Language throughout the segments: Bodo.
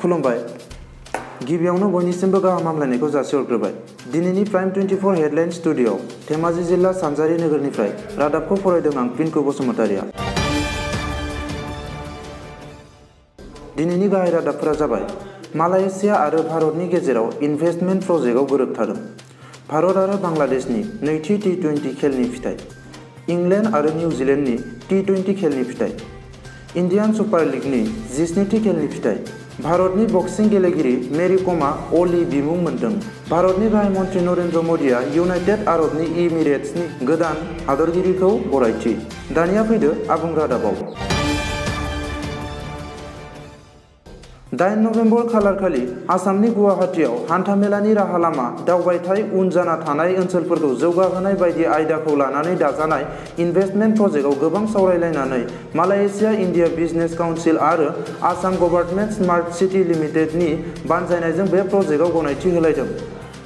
खुलुमबाय। गिबियावनो बयनिसिमबो गाहाम हामलायनायखौ जासिहरग्रोबाय। दिनैनि प्राइम 24 हेडलाइन स्टुडिअ धेमाजि जिल्ला सानजारि नोगोरनिफ्राय रादाबखौ फरायदों आं पिंकु बसुमतारिया। दिनैनि गाहाय रादाबफोरा जाबाय मालयेशिया आरो भारतनि गेजेराव इनभेस्टमेन्ट प्रजेक्टआव गोरोबथादों। भारत आरो बांलादेशनि नैथि T20 खेलनि फिथाइ। इंलेन्ड आरो निउजिलेन्डनि T20 खेलनि फिथाइ। इन्डियान सुपार लीगनि 17थि खेलनि फिथाइ। भारतनि बक्सिं गेलेगिरि मेरी कमआ अली बिमुं मोन्दों। भारतनि गाहाय मन्थ्रि नरेन्द्र मदिआ इउनाइटेड आरबनि इमिरेट्सनि गोदान हादरगिरिखौ बरायथि। दानिया फैदो आबुं रादाबाव। 8 नभेम्बर खालारखालि आसामनि गुवाहाटीआव हान्थामेलानि राहा लामा दावबायथाय उन जाना थानाय ओनसोलफोरखौ जौगाहोनाय बायदि आयदाखौ लानानै दाजानाय इनभेस्टमेन्ट प्रजेक्टआव गोबां सावरायलायनानै मालयेशिया इन्डिया बिजनेस काउन्सिल आरो आसाम गभर्नमेन्ट स्मार्ट सिटी लिमिटेडनि बानजायनायजों बे प्रजेक्टआव गनायथि होलायदों।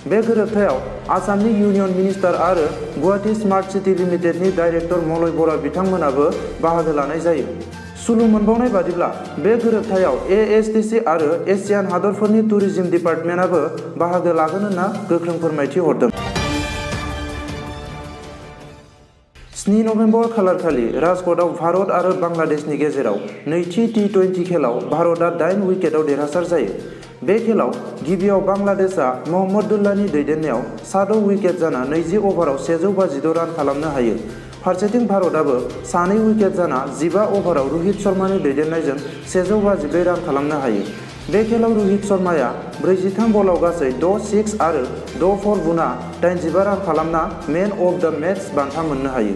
बे गोरोबथायाव आसामनि इउनियन मिनिस्टार आरो गुवाहाटी स्मार्ट सिटी लिमिटेडनि डाइरेक्टर मलय बरा बिथांमोनाबो बाहागो लानाय जायो। सुलुं मोनबावनाय बादिब्ला बे गोरोबथायाव ASTC आरो एसियान हादरफोरनि टुरिज्म डिपार्टमेन्टआबो बाहागो लागोन होनना गोख्रों फोरमायथि हरदों। 7 नभेम्बर खालारखालि राजकटआव भारत आरो बांलादेशनि गेजेराव नैथि T20 खेलाव भारतआ 8 उइकेटआव देरहासार जायो। बे खेलाव गिबियाव बांलादेशआ महम्मदुल्लाहनि दैदेननायाव 7 उइकेट जाना 20 अभाराव 152 रान खालामनो हायो। फारसेथिं भारतआबो 2 उइकेट जाना 15 अभाराव रोहित शर्मानि दैदेननायजों 152 रान खालामनो हायो। बे खेलाव रोहित शर्माया 43 बलाव गासै 6 आरो 6 बुना 85 रान खालामना मेन अफ द मेच बान्था मोननो हायो।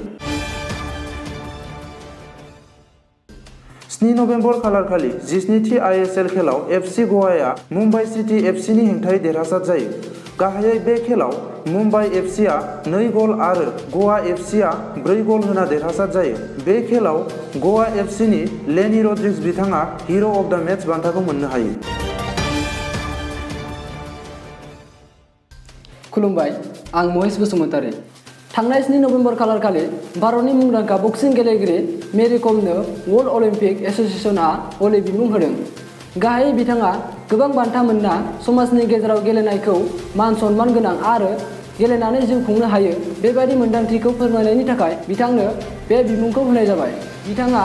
7 नभेम्बर खालारखालि 17थि ISL खेलाव FC ग'वाया मुम्बाइ सिटी FCनि हेंथायै देरहासार जायो। गाहायै बे खेलाव मुम्बाइ FCआ 2 गल आरो ग'वा FCआ 4 गल होना देरहासार जायो। बे खेलाव ग'वा FCनि लेनी रड्रिग्स बिथाङा हिर' अफ द मेच बान्थाखौ मोननो हायो। खुलुमबाय, आं महेश बसुमतारी। थांनाय 7 नभेम्बर खालारखालि भारतनि मुंदांखा बक्सिं गेलेगिरि मेरी कमनो वर्ल्ड अलिम्पिक एस'सिएशनआ अली बिमुं होदों। गाहायै बिथाङा गोबां बान्था मोनना समाजनि गेजेराव गेलेनायखौ मान सन्मान गोनां आरो गेलेनानै जिउ खुंनो हायो बेबायदि मोन्दांथिखौ फोरमायनायनि थाखाय बिथांनो बे बिमुंखौ होनाय जाबाय। बिथाङा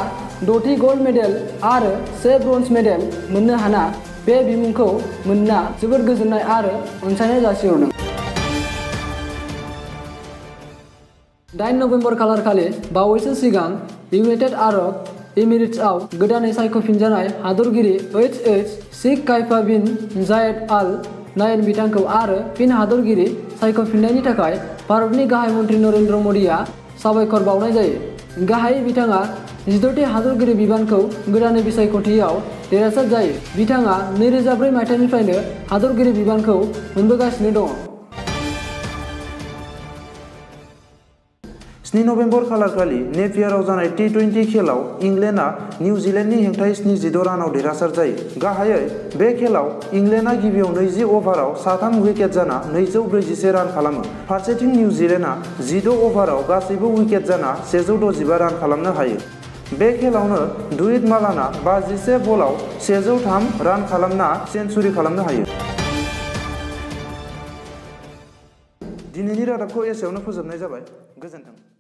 6थि गल्ड मेडेल आरो 1 ब्रन्ज मेडेल मोननो हाना बे बिमुंखौ मोनना जोबोद गोजोननाय आरो अनसायनाय जासिहरदों। 8 नभेम्बर खालारखालि बावैसो सिगां इउनाइटेड आरब इमिरेट्सआव गोदानै सायख'फिनजानाय हादरगिरि शेख खालिफा बिन जायेद आल नाहयान बिथांखौ आरो फिन हादरगिरि सायख'फिननायनि थाखाय भारतनि गाहाय मन्थ्रि नरेन्द्र मदिआ साबायखर बावनाय जायो। गाहायै बिथाङा 14थि हादरगिरि बिबानखौ गोदानै बिसायख'थियाव देरहासार जायो। बिथाङा 2004 मायथाइनिफ्रायनो हादरगिरि बिबानखौ मोनबोगासिनो दङ। 7 नभेम्बर खालारखालि नेपियाराव जानाय T20 खेलाव इंलेन्डआ निउजिलेन्डनि हेंथायै 72 रानाव देरहासार जायो। गाहायै बे खेलाव इंलेन्डआ गिबियाव 20 अभाराव 3 उइकेट जाना 241 रान खालामो। फारसेथिं निउजिलेन्डआ 16 अभाराव गासैबो उइकेट जाना 165 रान खालामनो हायो। बे खेलावनो डुइट मालानआ 51 बलाव 103 रान खालामना सेन्चुरि खालामनो हायो। दिनैनि रादाबखौ एसेयावनो फोजोबनाय जाबाय। गोजोन्थों।